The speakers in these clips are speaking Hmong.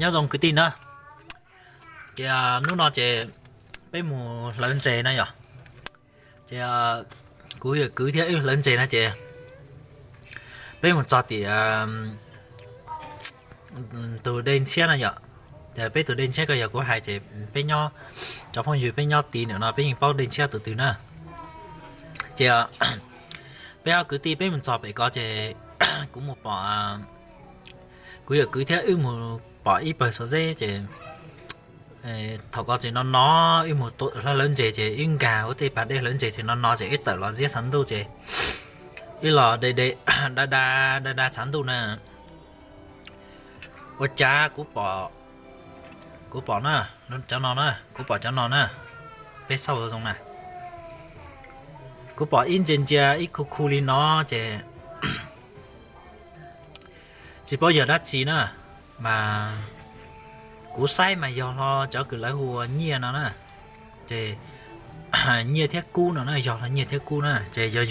Nyob zoo kwv tij na, ces hnub no ces peb mus hlawv ntses na yom. Ces kuv yawm kwv thiab wb hlawv ntses na ces peb mus txog tim tus dej ntshiab na yom. Ces peb tus dej ntshiab ko yog kuv hais ces peb nyob, cov phooj ywg peb nyob tid ntawm no peb yeej paub dej ntshiab tus twg na. Ces peb ob kwv tij peb mus txog pem ko ces kuv mus pom, kuv yawm kwv thiab wb mus pom ib pawg xov zeb ces thaum ko ces no no, wb mus hlawv ntses ces wb nkag ua tej pas dej hlawv ntses ces no no ces wb tawm los ziab xav ntuj ces wb los da da da da tshav ntuj na. Ua cas kuv pom, kuv pom na, cov no na, kuv pom cov no na, peb xauj zoo na. Kuv pom ib ntsia ntsia ib khu khu li no ces tsis paub yog dab tsi na, mas kuv saib mas yog hlo cov kws lawv hu ua nyiaj no na, ces nyiaj thiab kub no na, yog hlo nyiaj thiab kub na ces yog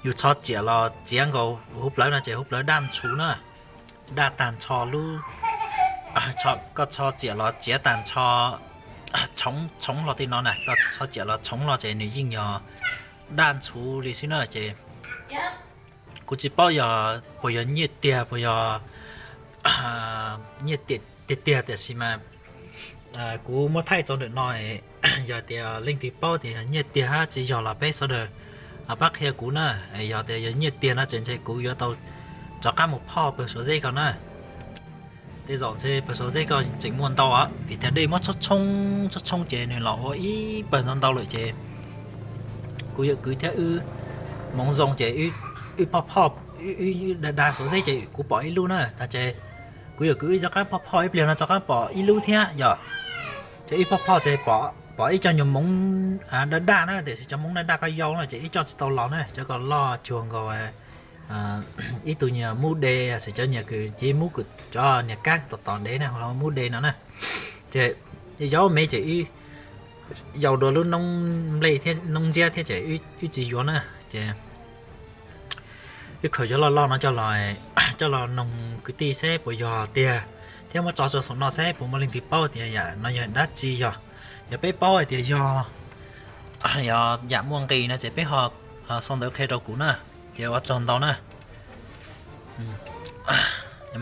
yus txho ciam los txiav nkaus huv plawv no ces huv plawv daj ntshuv na, daj tag nrho lub, koj txho ciam los txiav tag nrho, tshoob hlo tej no na, koj txho ciam los tshoob hlo ces nws yeej yog daj ntshuv li xwb na ces kuv tsis paub yog puas yog nyiaj tiag puas yog nyiaj tiag tiag tiam sis mas kuv muab thaij tso ntawm no, yog tias leej twg paub tias yog nyiaj tiag hab tsis yog los peb sawv daws pab qhia kuv na. Yog tias yog nyiaj tiag no ces ntshe kuv yuav tau rov qab mus phoj pawg suav zeb ko na. Tej zaum ntshe pawg suav zeb ko tseem muaj ntau os, vim tias dej muab tshoob tshoob tshoob tshoob ces nws los ua ib pawg ntau ntau lawm ces kuv yawm kwv thiab wb hmoov zoo ces wb phoj phoj, wb da da suav zeb ces kuv pom ib lub na, tas ces kuv yawm kwv wb rov qab phoj phoj ib pliag no rov qab pom ib lub thiab yom. Ces wb phoj phoj ces pom ib co nyuag hmoov daj daj na, tiam sis cov hmoov daj daj ko yau na ces wb coj tsis tau los na, cov ko loj cuag nkaus ib tug nyuag mub de, xwm cov nyuag kws cev mub, cov niag kab tom tom dev na, mub de no na. Ces yau me ces wb yau dua lub noob nplej thiab noob ntsiab thiab ces wb tsis yuav na. Ces wb khaws cov loj loj no coj los, coj los noog kwv tij seb puas yog tiag thiab muab tso rau saum no seb puas muaj leej twg paub tias yam no yog dab tsi yog. Yog peb paub hais tias yog, yog yam muaj nqis no ces peb ho sau ntawv qhia rau kuv na. Ces ua tsaug ntau na.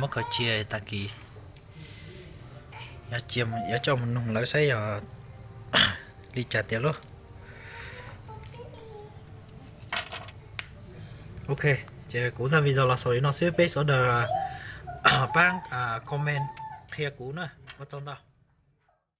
Muab khaws cia tag kis yuav coj mus noog lawv saib yog li cas tiag lauj. Ok, ces kuv zaj video los xaus li no xwb, peb sawv daws pab comment qhia kuv na. Ua tsaug ntau.